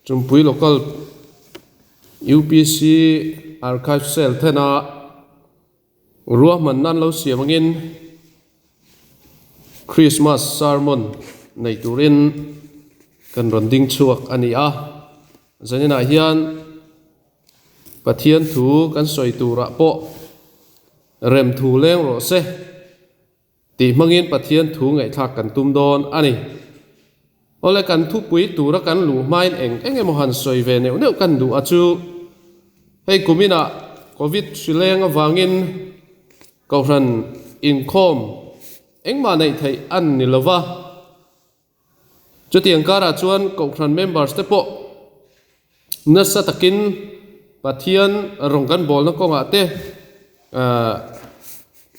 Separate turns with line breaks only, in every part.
Chumpui Local UPC Archive Cell thena ruahman nan lo siam angin Christmas sermon nei turin kan rawn ding chhuak a ni a. Zaninah hian Pathian thu kan sawi turah pawh rem thu leng rawh se. Tih hmangin Pathian thu ngaihthlak kan tum dawn a ni. Awle kan thupui tura kan luh hmain eng eng emaw han sawi ve neuh neuh kan duh a chu hei kuminah Covid hri leng avangin Kohhran inkhawm engmah neih theih an ni lova. Chutiang karah chuan Kohhran members te pawh nasa takin Pathian rawng kan bawlna kawngah te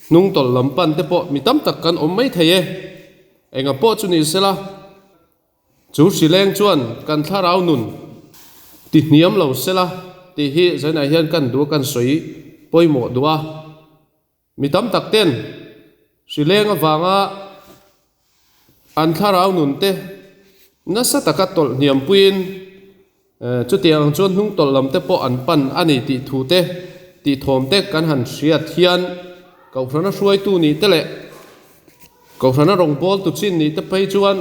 hnungtawlh lam pan te pawh mi tam tak kan awm mai thei e. Enga pawh chu ni sela, chu hrileng chuan kan thlarau nun ti hniam lo sela tih hi zainah hian kan duh a kan sawi pawimawh duh a. Mi tam tak ten hrileng avanga an thlarau nun te nasa taka tawlh hniam puiin chutiang ang chuan hnung tawlh lam te pawh an pan a ni tih thu te tih thawm te kan han hriat hian Kohhrana hruaitu nih te leh Kohhrana rawngbawltu chin nih te phei chuan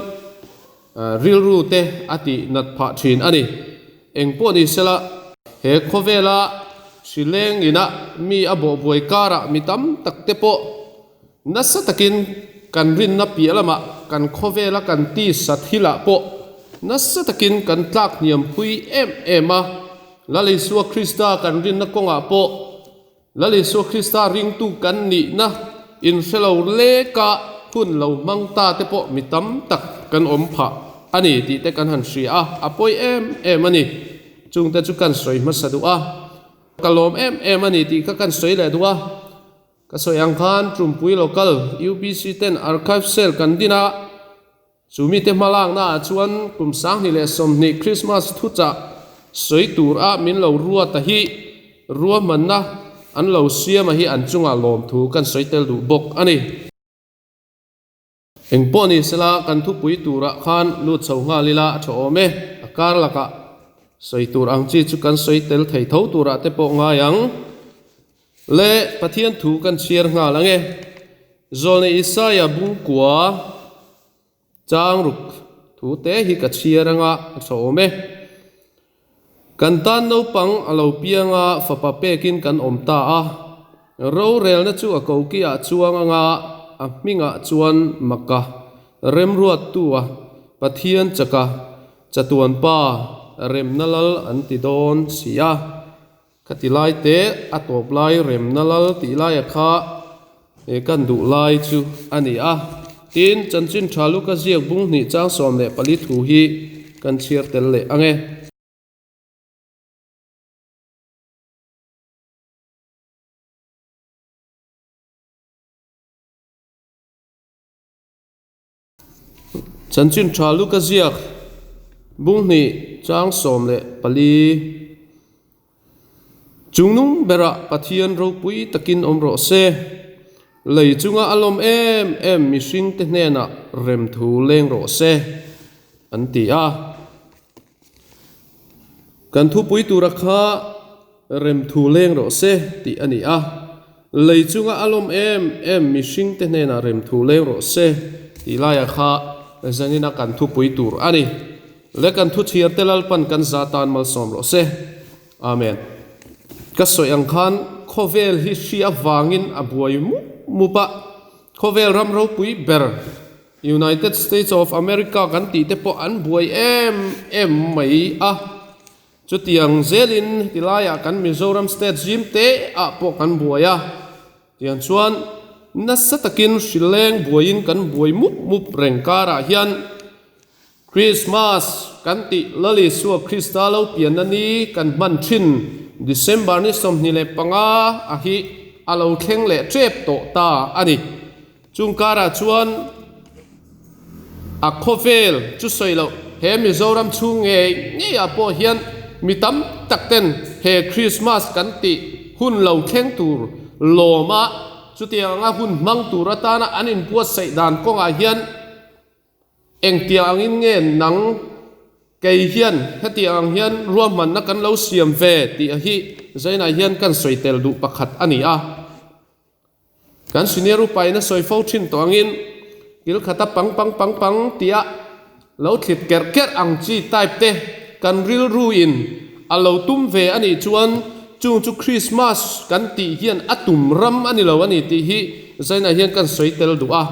rilru te a tih nat phah thin a ni. Eng pawh ni sela, he khawvela hrileng ina mi a bawhbuai karah mi tam tak te pawh nasa takin kan rinna piah lamah kan khawvela kan tisa thilah pawh nasa takin kan tlak hniam phui em em a. Lal Isua Krista kan rinna kawngah pawh Lal Isua Krista ringtu kan nihna inhre lo leka hun lo hmang ta te pawh mi tam tak kan awm phah a ni tih te kan han hria a, a pawi em em a ni. Chungte chu kan sawi hmasa duh a, ka lawm em em a ni tih kha kan sawi leh duh a. Ka sawi ang khan Trumpui Local UPC ten Archive Cell kan din a, Chu mite hmalakna ah chuan kum 2020 Christmas thuchah sawi tur a min lo ruat a hi ruahmanna an lo siam a hi an chungah lawmthu kan sawi tel duh bawk a ni. Engpawh ni sela kan thupui turah khan lut chho nghal ila a tha awm e, a kar lakah sawi tur ang chi chu kan sawi tel thei tho turah te pawh ngai ang. Le Pathian thu kan chhiar nghal ang e. Zawlnei Isaia bungkua chang ruk thu te hi ka chhiar anga a tha awm e. Kan tan naupang a lo piang a, fapa pekin kan awm ta a. Rorelna chu a koki ah chuang anga a hmingah chuan Maka, Remruattu a, Pathian chaka, Chatuan Pa, Remna Lal an ti dawn si a. Ka ti lai te a tawp lai remna lal tih laia kha kan duh lai chu a ni a. Tin, chanchin tha Luka ziak bung hnih chang 14 thu hi kan chhiar tel leh ang e. Chanchin tha Luka ziak bung hnih chang 14 Chungnung berah Pathian ropui takin awm rawh se. Lei chunga a lawm em em mihring te hnenah rem thu leng rawh se an ti a. Kan thupui tura kha rem thu leng rawh se tih a ni a. Lei chunga a lawm em em mihring te hnenah rem thu leng rawh se tih laia kha zanina kan thupui tur a ni. Le kan thu chhiar te Lalpan kan za tan malsawm rawh se. Amen. Ka sawi ang khan khawvel hi hri avangin a buai mup mup a, khawvel ram ropui ber United States of America kan tih te pawh an buai em em mai a, chutiang zelin tilaiah kan Mizoram state zim te ah pawh kan buai a, tiang chuan nasa takin hrileng buaiin kan buai mup mup reng karah hian Christmas kan tih Lal Isua Krista lo pianna ni kan hman thin December ni 25 a hi a lo thleng leh tep tawh ta a ni. Chung karah chuan a khawvel chu sawi loh he Mizoram chhung ngei ngei ah pawh hian mi tam tak ten he Christmas kan tih hun lo thleng tur lawm a, chutiang anga hun hmang tur atana an inbuatsaih dan kawngah hian engtiang angin nge nang. Kei hian hetiang ang hian ruahmanna kan lo siam ve tih hi Zainah hian kan sawi tel duh pakhat a ni a. Kan senior upain a sawi fo thin tawh angin kil khata pang pang pang pang tia lo thlit kerh kerh ang chi type te kan rilru in a lo tum ve a nih chuan chung chu Christmas kan tih hian a tum ram a ni lo a ni tih hi Zainah hian kan sawi tel duh a.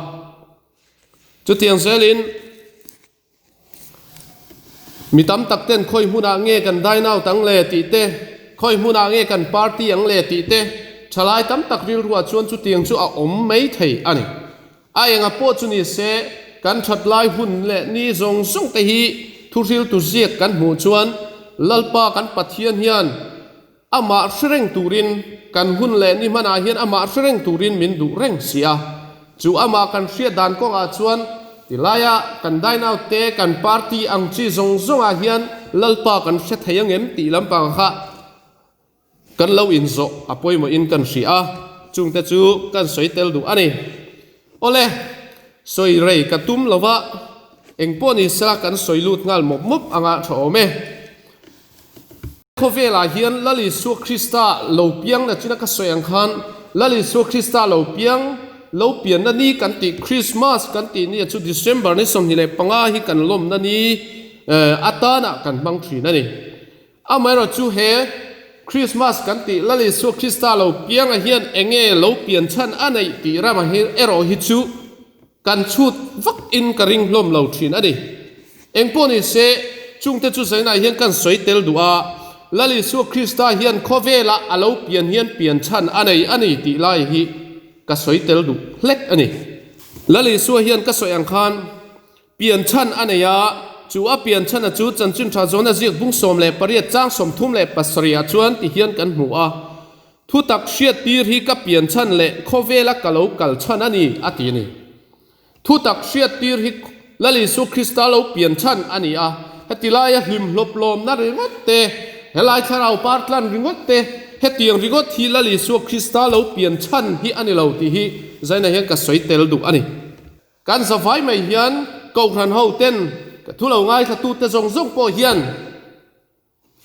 Chutiang zelin. Mi tam tak ten khawi hmunah nge kan dine out ang le tih te, khawi hmunah nge kan party ang le tih te, thalai tam tak rilruah chuan chutiang chu a awm mai thei a ni. A enga pawh chu ni se, kan that lai hun leh ni zawng zawng te hi thuhriltu ziak kan hmuh chuan Lalpa kan Pathian hian Amah hre reng turin kan hun leh ni hmanah hian amah hre reng turin min duh reng si a. Chu amah kan hriat dan kawngah chuan tilaia kan dine out te, kan party ang chi zawng zawngah hian Lalpa kan hre thei angem tih lampang kha kan lo inzawh a pawimawhin kan hria a, chungte chu kan sawi tel duh a ni. Awle, sawi rei ka tum lova, engpawh ni sela kan sawi lut nghal mawp mawp anga tha awm e. Khawvelah hian Lal Isua Krista lo piang na china ka sawi ang khan Lal Isua Krista lo piang lo pianna ni kan tih Christmas kan tih ni chu December ni 25 hi kan lawmna ni atana kan hmang thin a ni. Amaherawh chu he Christmas kan tih Lal Isua Krista lo pianga hian enge lo pian chhan a neih tih ramah hi erawh hi chu Kan chhut vak in ka ring hlawm lo thin a ni. Engpawh ni se, chungte chu zainah hian kan sawi tel duh a, Lal Isua Krista hian khawvelah a lo pian hian pian chhan a nei a ni tih lai hi ka sawi tel duh hlek a ni. Lal Isua hian ka sawi ang khan pian chhan a nei a, chu a pian chhana chu Chanchin Tha Zawna ziak bung 18 chang 37 ah chuan ti hian kan hmu a, Thutak hriattir hi ka pian chhan leh khawvela ka lo kal chhan a ni, a ti a ni. Thutak hriattir hi Lal Isua Krista lo pian chhan a ni a, heti laia hlim hlawplawmna ringawt te, helai thlarau par tlan ringawt te, hetiang ringawt hi Lal Isua Krista lo pian chhan hi a ni lo tih hi Zaina hian ka sawi tel duh a ni. Kan zavai mai hian Kohhran ho ten ka thu lo ngaithlatute zawng zawng pawh hian,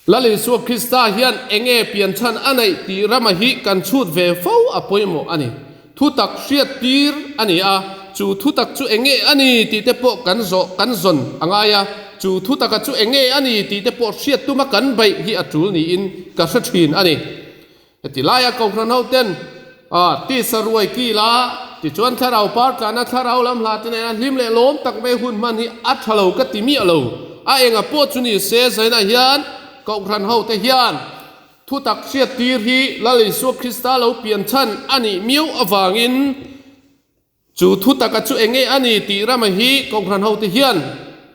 Lal Isua Krista hian enge pianchhan a neih tih rama hi kan chhut ve fo a pawimawh a ni. Thutak hriat tir a ni a, chu thutak chu enge a ni tih te pawh kan zawh kan zawn a ngai a, chu thutaka chu enge a ni tih te pawh hriat tuma kan beih hi a tul niin ka hre thin a ni. Heti laia Kohhran hoten tisa ruai kil a, tichuan thlarau par tlana thlarau lam hla te nena hlim leh lawm tak mai hun hman hi a tha lo ka ti miah lo. A enga pawh chu ni se zainah hian Kohhran hote hian thutak hriat tir hi Lal Isua Krista lo pian chhan a nih miau avangin Chu thu taka chu enge a ni tih rama hi Kohhran hote hian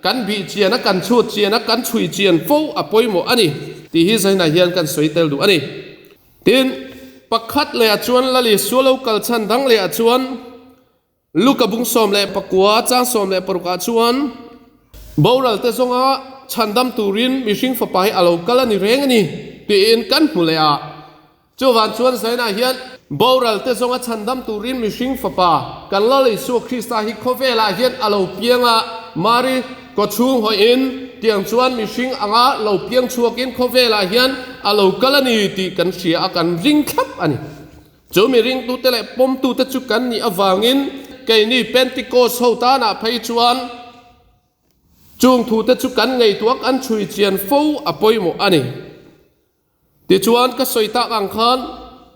kan bih chian a, kan chhut chian a, kan chhui chian fo a pawimawh a ni tih hi zainah hian kan sawi tel duh a ni. Tin, pakhat leh ah chuan Lali Sualo kal chhan dang leh ah chuan Luka bung 19 chang 16 ah chuan boral te zawnga chhandam turin mihring fapa hi a lo kal a ni reng a ni tiin kan hmu leh a. Chuvang chuan Zainah hian boral te zawnga chhandam turin mihring fapa kan Lal Isua Krista hi khawvelah hian a lo piang a, Mari kawchhung hawiin tiang chuan mihring anga lo piang chhuakin khawvelah hian a lo kal a ni tih kan hria a, kan ring thlap a ni. Chu mi ringtute leh pawmtute chu kan nih avangin keini Pentecost ho tanah phei chuan chung thute chu kan ngaihtuah kan chhui chian fo a pawimawh a ni. Tichuan, ka sawi tak ang khan,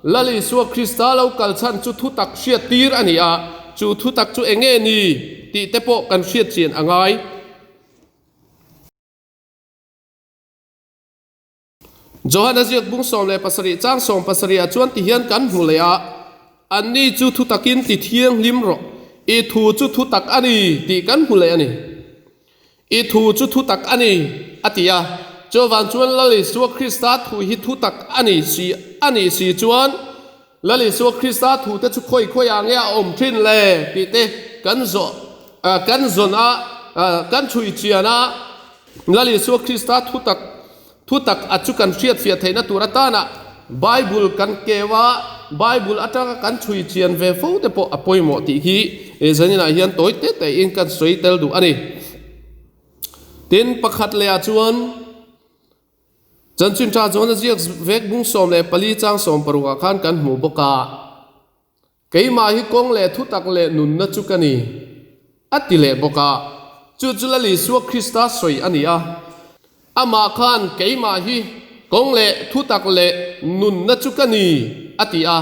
Lal Isua Krista lo kal chhan chu thutak hriat tir a ni a, chu thutak chu eng nge ni tih te pawh kan hriat chian a ngai. Johana ziak bung 17 chang 17 ah chuan ti hian kan hmu leh a, Anni chu thutakin ti thianghlim rawh, i thu chu thutak a ni tih kan hmu leh a ni. I thu chu thutak a ni, a ti a. Chuvang chuan Lal Isua Krista thu hi thutak a ni si a nih si chuan, Lal Isua Krista thute chu khawi khawiah nge a awm thin le tih te kan zawh kan zawn a, kan chhui chian a. Lal Isua Krista thutak thutak a chu kan hriatfiah theihna tur atana Bible kan keu a, Bible atanga kan chhui chian ve fo te pawh a pawimawh tih hi zaninah hian tawi te tein kan sawi tel duh a ni. Tin, pakhat lehah chuan Chanchin Tha chuan a ziak vek bung 14 chang 60 ah khan kan hmuh bawk a, Keimah hi kawng leh thutak leh nunna chu ka ni, a ti leh bawk a. Chu chu Lal Isua Krista sawi a ni a. Amah khan keimah hi kawng leh thutak leh nunna chu ka ni, a ti a.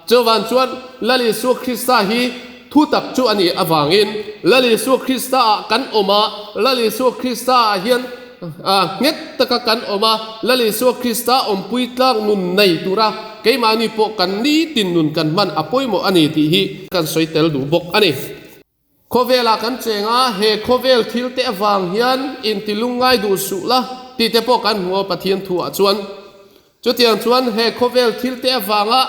Chuvan chuan Lal Isua Krista hi thutak chu a nih avangin Lal Isua Kristaah kan awm a, Lal Isua Kristaah hian nghet taka kan awm a, Lal Isua Krista awmpui tlak nun nei tura keimahni pawh kan nitin nun kan hman a pawimawh a ni tih hi kan sawi tel duh bawk a ni. Khawvelah kan cheng a, he khawvel thil te avang hian inti lungngai duh suh la tih te pawh kan hmu a Pathian thuah chuan. Chutiang chuan he khawvel thil te avanga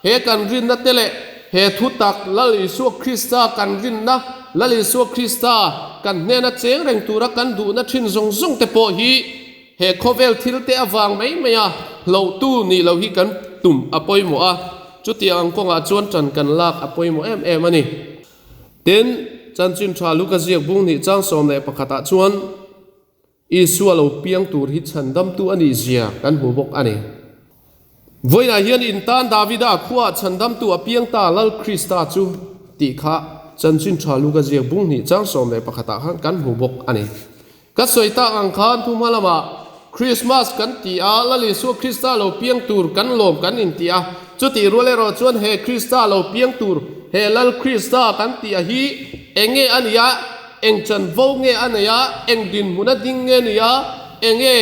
he kan rinna te leh he thutak Lal Isua Krista kan rinna, Lal Isua Krista kan hnena cheng reng tura kan duhna thin zawng zawng te pawh hi he khawvel thil te avang mai maia hlohtu nih loh hi kan tum a pawimawh a, chutiang ang kawngah chuan tan kan lak a pawimawh em em a ni. Tin, Chanchin Tha Luka ziak bung hnih chang 11 ah chuan, Isua lo piang tur hi chhandamtu a nih zia kan hmu bawk a ni. Vawiinah hian in tan Davida khuaah chhandamtu a piang ta Lal Krista chu tih kha Chanchin Tha Luka ziak bung hnih chang 11 ah khan kan hmu bawk a ni. Ka sawi tak ang khan thu hma lamah Krismas kan ti a, Lal Isua Krista lo piang tur kan lawm kan inti a, chutih rual erawh chuan he Krista lo piang tur, he Lal Krista kan tih a hi enge a nia, Eng chanvo nge a nei a, eng dinhmun a ding nge ni a, enge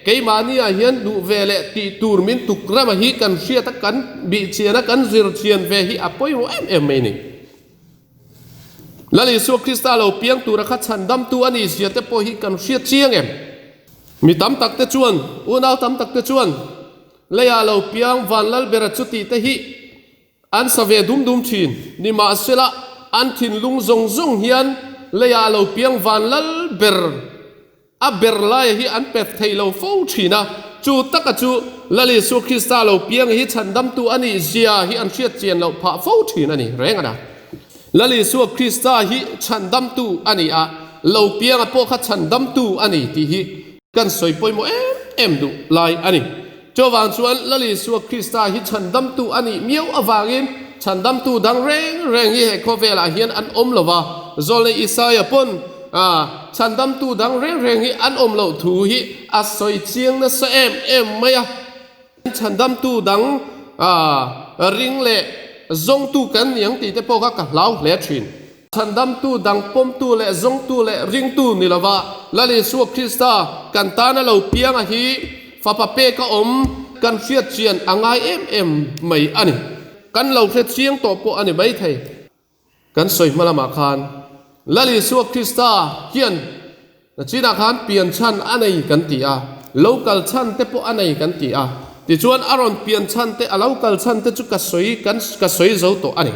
keimahni-ah hian duh ve leh tih tur min tuk rama hi kan hriat a, kan bih chian a, kan zir chian ve hi a pawimawh em em mai a ni. Lal Isua Krista lo piang tura kha chhandamtu a nih zia te pawh hi kan hriat chiang em? Mi tam tak te chuan, unau tam tak te chuan, Leiah lo piang Vanlalbera chu tih te hi An sa ve dum dum thin. Nimahsela, an thinlung zawng zawng hian leiah lo piang van lal ber a ber laia hi an pet thei lo fo thin a. Chu taka chu Lal Isua Krista lo piang hi chhandamtu a nih zia hi an hriat chian loh phah fo thin a ni reng a na. Lal Isua Krista hi chhandamtu a ni a, lo pianga pawh kha chhandamtu a ni tih hi kan sawi pawimawh em em duh lai a ni. Chuvang chuan Lal Isua Krista hi chhandamtu a nih miau avangin chhandamtu dang reng reng hi he khawvelah hian an awm lo va. Zawlnei Isaia pawn chhandamtu dang reng reng hi an awm loh thu hi a sawi chiang nasa em em mai a. Chhandamtu dang ring leh zawngtu kan ni ang tih te pawh kha ka hlau hle thin. Chhandamtu dang pawmtu leh zawngtu leh ringtu ni lova Lal Isua Krista kan tana lo pianga hi fapa peka awm kan hriat chian a ngai em em mai a ni. Kan lo hre chiang tawh pawh a ni maithei. Kan sawi hma lamah khan Lal Isua Krista hian Nachinah khan pian chhan a nei kan ti a, lo kal chhan te pawh a nei kan ti a. Tichuan a rawn pian chhan te, a lo kal chhan te chu ka sawi kan ka sawi zo tawh a ni.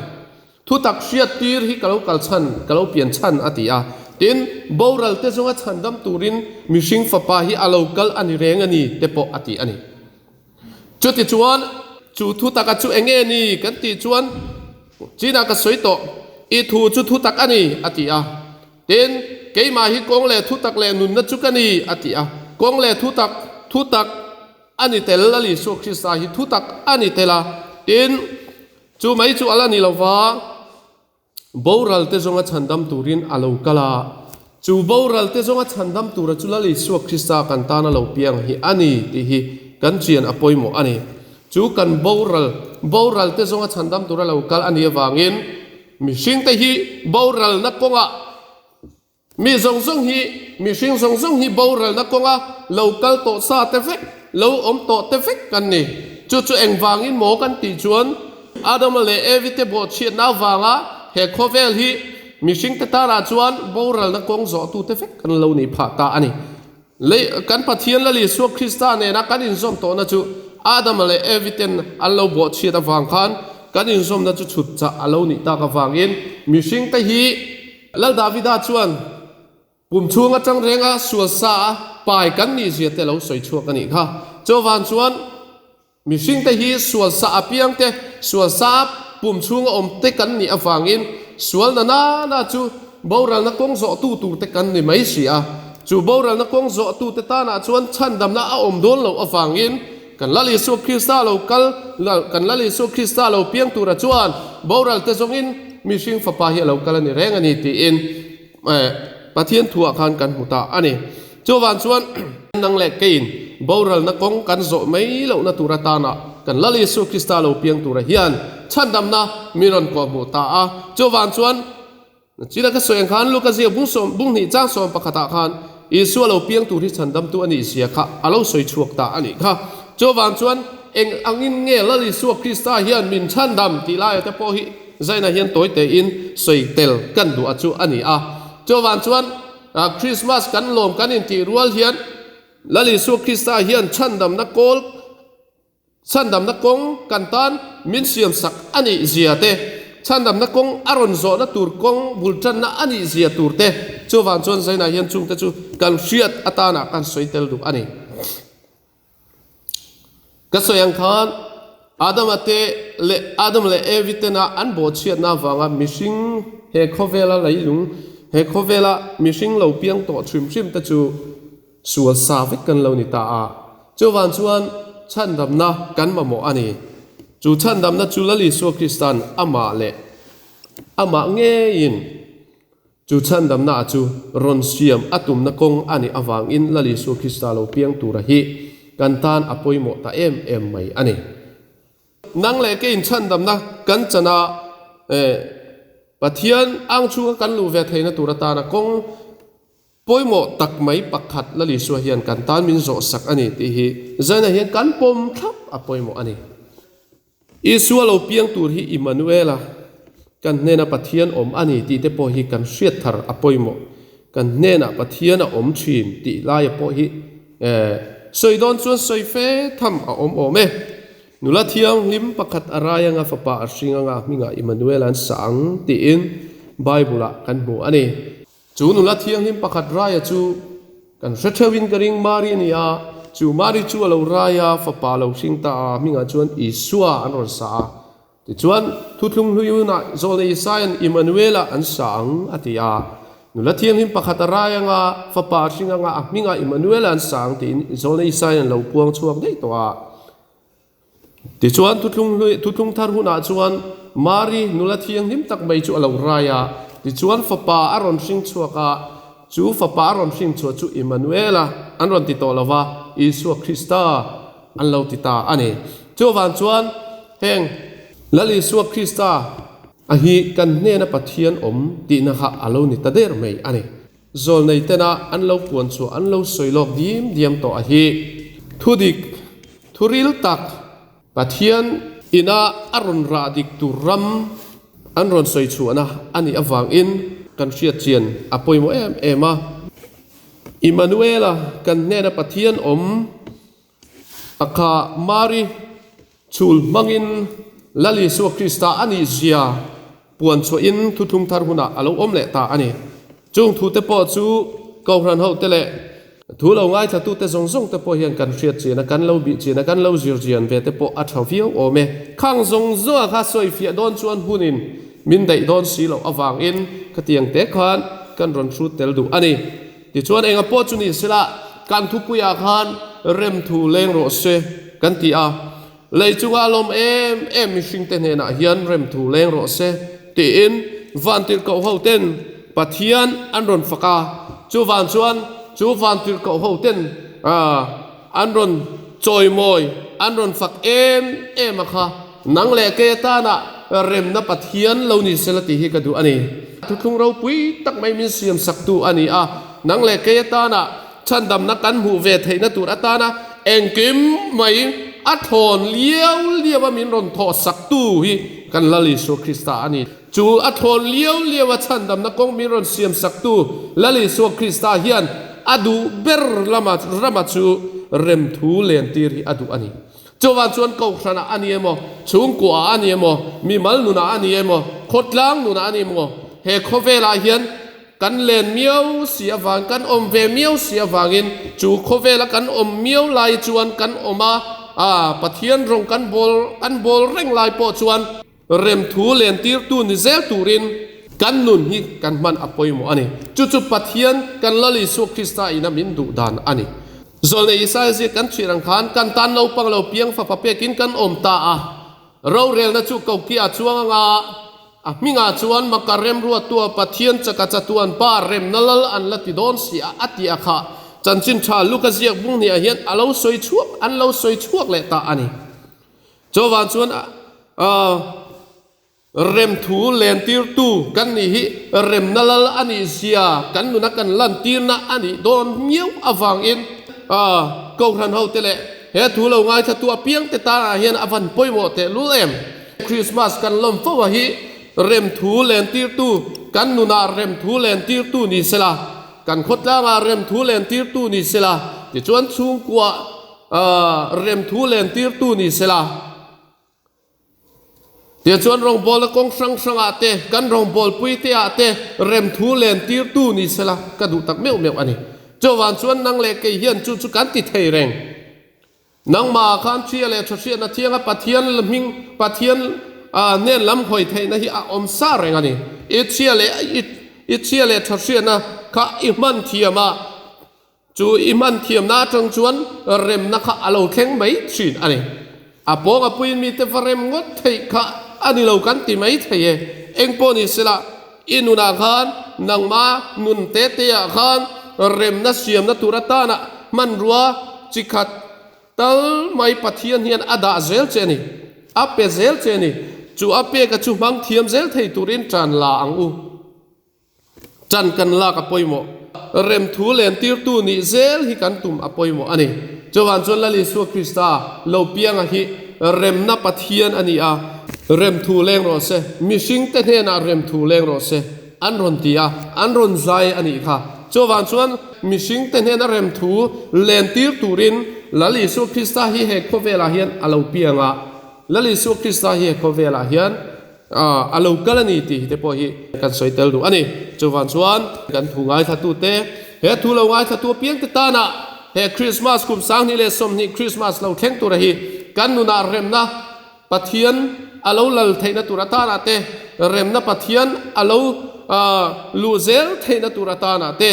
Thutak hriat tir hi ka lo kal chhan, ka lo pian chhan a ti a. Tin, boral te zawnga chhandam turin mihring fapa hi a lo kal a ni reng a ni te pawh a ti a ni. Chutichuan, chu thutaka chu eng nge ni kan tih chuan Chinah ka sawi tawh, I thu chu thutak a ni, a ti a. Tin, keimah hi kawng leh thutak leh nunna chu ka ni, a ti a. Kawng leh thutak, thutak a ni tel, Lal Isua Krista hi thutak a ni tel a. Tin, chu mai chu a la ni lo va. Boral te zawnga chhandam turin a lo kal a, chu boral te zawnga chhandam tura chu Lal Isua Krista kan tana lo piang hi a ni tih hi kan chian a pawimawh a ni. Chu kan boral, boral te zawnga chhandam tura lo kal a nih avangin mihring te hi boralna kawngah, Mi zawng zawng hi, mihring zawng zawng hi boralna kawnga lo kal tawh sa te vek, lo awm tawh te vek kan ni. Chu chu engvangin maw kan tih chuan Adama leh Evi te bawhchhiatna avanga he khawvel hi mihringte tanah chuan boralna kawng zawhtute vek kan lo nih phah ta a ni. Lei, kan Pathian Lal Isua Krista nena kan inzawm tawhna chu Adama leh Evi ten an lo bawhchhiat avang khan kan inzawmna chu chhut chah a lo nih tak avangin mihringte hi Lal Davida chuan kum chhung atang renga sual sa a pai kan nih zia te lo sawi chhuak a nih kha. Chuvang chuan mihring te hi sual sa apiang te, sual sa a pum chhunga awm te kan nih avangin sual na na na chu boralna kawng zawhtu tur te kan ni mai si a. Chu boralna kawng zawhtute tanah chuan chhandamna a awm dawn loh avangin kan Lal Isua Krista lo kal, kan Lal Isua Krista lo piang tura chuan boralte zawngin mihring fapa hi a lo kal a ni reng a ni tiin Pathian thuah khan kan hmu ta a ni. Chuvang chuan nang leh keiin boralna kawng kan zawh mai lohna tur atana kan Lal Isua Krista lo piang tura hian chhandamna mi rawn kawhhmuh ta a. Chuvang chuan China ka sawi ang khan Luka ziak bung sawm bung hnih chang sawm pakhatah khan Isua lo piang tur hi chhandamtu a nih zia kha a lo sawi chhuak ta a nih kha. Chuvang chuan eng angin nge Lal Isua Krista hian min chhandam tih laia te pawh hi zaina hian tawi tein sawi tel kan duh a chu a ni a. Chuvang chuan Krismas kan lawm kan intih rual hian Lal Isua Krista hian chhandamna kawl Chhandamna kawng kan tan min siamsak a nih zia te, chhandamna kawng a rawn zawhna tur kawng bul tanna a nih zia tur te, chuvang chuan Zainah hian chungte chu kan hriat atana kan sawi tel duh a ni. Ka sawi ang khan Adama te leh Adam leh Evi tena an bawhchhiatna avanga mihring he khawvela leilung, he khawvela mihring lo piang tawh hrim hrim te chu Sual sa vek kan lo ni ta a, chuvang chuan chhandamna kan mamawh a ni. Chu chhandamna chu Lal Isua Krista'n amah leh amah ngeiin chu chhandamna chu rawn siam a tumna kawng a nih avangin Lal Isua Krista lo piang tura hi kan tan a pawimawh ta em em mai a ni. Nang leh keiin chhandamna kan chan a, Pathian ang chhunga kan luh ve theihna tur atana kawng Pawimawh tak mai pakhat Lal Isua hian kan tan min zawh sak a ni tih hi Zaina hian kan pawm thlap a pawimawh a ni. Isua lo piang tur hi Immanuela, kan hnena Pathian awm a ni tih te pawh hi kan hriat thar a pawimawh. Kan hnenah Pathian a awm thin tih laia pawh hi sawi dawn chuan sawi fe tham a awm awm e. Nula thianghlim pakhat a rai anga fapa a hring anga a hmingah Immanuela an sa ang tiin Bible-ah kan hmu a ni. Chu nula thianghlim pakhat raia chu kan hre theuhin ka ring Mari a ni a, chu Mari chu a lo rai a, fapa a lo hring ta a, hmingah chuan Isua an rawn sa a. Tichuan, Thuthlung hlui hunah Zawlnei Isaia'n Immanuela an sa ang a ti a. Nula thianghlim pakhat a rai anga, fapa a hring anga, a hmingah Immanuela an sa ang tiin Zawlnei Isaia'n lo puang chhuak daih tawh a. Tichuan, thuthlung hlui, thuthlung thar hunah chuan Mari nula thianghlim tak mai chu a lo rai a. Tichuan, fapa a rawn hring chhuak a, chu fapa a rawn hring chhuah chu Immanuela an rawn ti tawh lo va, Isua Krista an lo ti ta a ni. Chuvang chuan, heng Lal Isua Krista a hi kan hnena Pathian awm tihna kha a lo ni ta der mai a ni. Zawlnei tena an lo puan chhuah an lo sawi lawk diam diam tawh a hi. Thudik, thuril tak, Pathian ina a rawn rah dik tur ram an rawn sawi chhuahna a nih avangin kan hriat chian a pawimawh em em a. Immanuela kan hnena Pathian awm a kha Mari chhul hmangin Lal Isua Krista a nih zia puan chhuahin thuthlung thar hunah a lo awm leh ta a ni. Chung thute pawh chu Kohhran hote leh thu lo ngaithlatute zawng zawng te pawh hian kan hriat chian a, kan lo bih chian a, kan lo zir chian ve te pawh a tha viau awm e. Khang zawng zawnga kha sawifiah dawn chuan hunin min daih dawn si loh avangin khatiang te khan kan rawn hrut tel duh a ni. Tichuan enga pawh chu ni sela kan thupuiah khan remthu leng rawh se kan ti a, lei chunga lawm em em mihringte hnenah hian remthu leng rawh se tiin vantirhkoh hoten Pathian an rawn fak a, chuvang chuan chu vantirhkoh hoten an rawn chawimawi, an rawn fak em em a kha nang leh kei atana remna Pathian lo ni sela tih hi ka duh a ni. Thuthlung ropui tak mai min siam saktu a ni a, nang leh kei atana chhandamna kan hmuh ve theihna tur atana engkim mai a thawn liau liau a min rawn thawh saktu hi kan Lal Isua Krista a ni. Chu a thawn liau liau a chhandamna kawng min rawn siam saktu Lal Isua Krista hian a duh ber lama rama chu remthu lentir hi a duh a ni. Chuvang chuan Kohhranah a ni emaw, chhungkuaah a ni emaw, mimal nunah a ni emaw, khawtlang nunah a ni emaw, he khawvelah hian kan len miau si avang, kan awm ve miau si avangin chu khawvela kan awm miau lai chuan kan awm a, aa Pathian rawng kan bawl kan bawl reng lai pawh chuan remthu lentirtu ni zel turin. Kan nun hi kan hman a pawimawh a ni. Chu chu Pathian kan Lal Isua Krista ina min duh dan a ni. Zawlnei Isaia ziak kan chhuih rang khan kan tan naupang lo piang fapa pekin kan awm ta a. Rorelna chu koki a chuang anga a hmingah chuan Maka remruattua Pathian chaka chatuan pa remna lal an la ti dawn si a a ti a kha. Chanchin tha Luka ziak bung hniah hian a lo sawi chhuak an lo sawi chhuak leh ta a ni. Chuvang chuan a Remthu lentirtu kan nih hi remna lal a nih zia kan nuna kan lantirna a nih dawn miau avangin Kohhran hote leh he thu lo ngaithlatu apiangte tanah hian a van pawimawh tehlul em. Krismas kan lawm fo a hi remthu lentirtu kan nunah remthu lentirtu ni sela, kan khawtlangah remthu lentirtu ni sela, tichuan chhungkua remthu lentirtu ni sela. Tichuan rawngbawlna kawng hrang hrangah te, kan rawngbawlpui te ah te remthu len tirtu ni sela ka duh tak meuh meuh a ni. Chuvang chuan nang leh kei hian chu chu kan ti thei reng. Nangmah ah khan Thria leh Thahriatna thianga Pathian hming Pathian hnen lam hawi theihna hi a awm sa reng a ni. I Thria leh i Thria leh Thahriatna kha i hman thiam a. Chu i hman thiamna atang chuan remna kha a lo thleng mai thin a ni. A pawng a puiin mite va rem ngawt theih kha a ni lo kan ti mai thei e. Eng pawh ni sela, i nunah khan nangma nun te te ah khan remna siamna tur atana hmanrua chi khat tal mai Pathian hian a dah zel che a ni. A pe zel che a ni. Chu a peka chu hmang thiam zel thei turin tan la ang u. Ṭan kan lak a pawimawh. Remthu lentirtu nih zel hi kan tum a pawimawh a ni. Chuvang chuan Lal Isua Krista lo pianga hi remna Pathian a ni a, remthu leng rawh se, mihringte hnenah remthu leng rawh se an rawn ti a, an rawn zai a nih kha. Chuvang chuan mihringte hnena remthu lentir turin Lal Isua Krista hi he khawvelah hian a lo piang a, Lal Isua Krista hi he khawvelah hian A lo kal a ni tih hi te pawh hi kan sawi tel duh a ni. Chuvang chuan kan thu ngaithlatute, he thu lo ngaithlatu apiangte tana he Krismas kum 2020 Krismas lo thleng tura hi kan nunah remna Pathian a lo lal theihna tur atana te, remna Pathian a lo luh zel theihna tur atana te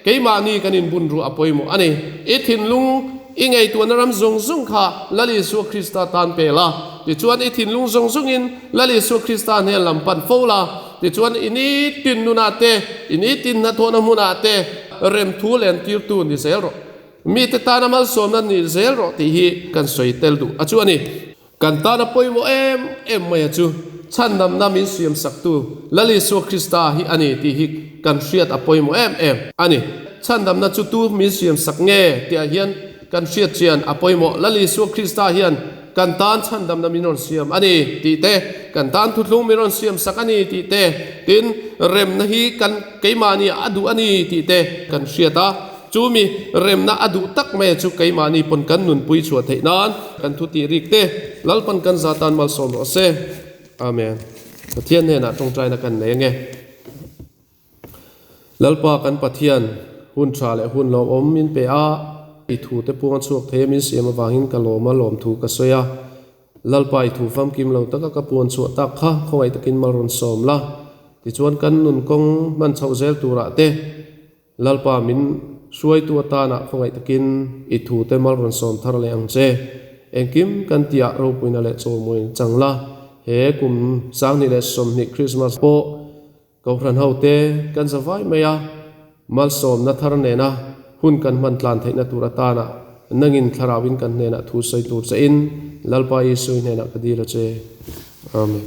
keimahni kan inbun ruah a pawimawh a ni. I thinlung I ngaihtuahna ram zawng zawng kha Lal Isua Krista tan pe la, tichuan i thinlung zawng zawngin Lal Isua Krista hnen lam pan fo la, tichuan i nitin nunah te, i nitin hnathawhna hmunah te remthu lentirtu ni zel rawh. Mite tana malsawmna ni zel rawh tih hi kan sawi tel duh a chu a ni. Kan tan a pawimawh em em mai a chu chhandamna min siam saktu Lal Isua Krista hi a ni tih hi kan hriat a pawimawh em em a ni. Chhandamna chu tu min siam sak nge tihah hian kan hriat chian a pawimawh. Lal Isua Krista hian kan tan chhandamna min rawn siam a ni tih te, kan tan thuthlung min rawn siam sak a ni tih te, tin remna hi kan keimahni a duh a ni tih te kan hriat a. Chu mi remna a duh tak mai chu keimahni pawn kan nunpui chhuah theih nan kan thu tih rik te Lalpan kan za tan malsawm rawh se. Amen. Pathian hnenah tawngtaina kan nei ange. Lalpa kan Pathian hun tha leh hun lawmawm min pe a, i thu te puang chhuak thei a min siam avangin ka lawm a lawmthu ka sawi a. Lalpa i thu famkim lo taka ka puan chhuah tak kha khawngaih takin mal rawn sawm la. Tichuan kan nun kawng hman chhoh zel turah te, Lalpa min hruaitu atana khawngaih takin i thute mal rawn sawm thar leh ang che. Engkim kan tihah ropuina leh chawlmuin chang la, he kum 2020 Krismas pawh Kohhran hote kan za vai mai a, malsawmna thar nena hun kan hman tlan theihna tur atana nangin thlarauin kan hnenah thu sawi tur chein Lalpa Isui hnenah ka dil a che. Amen.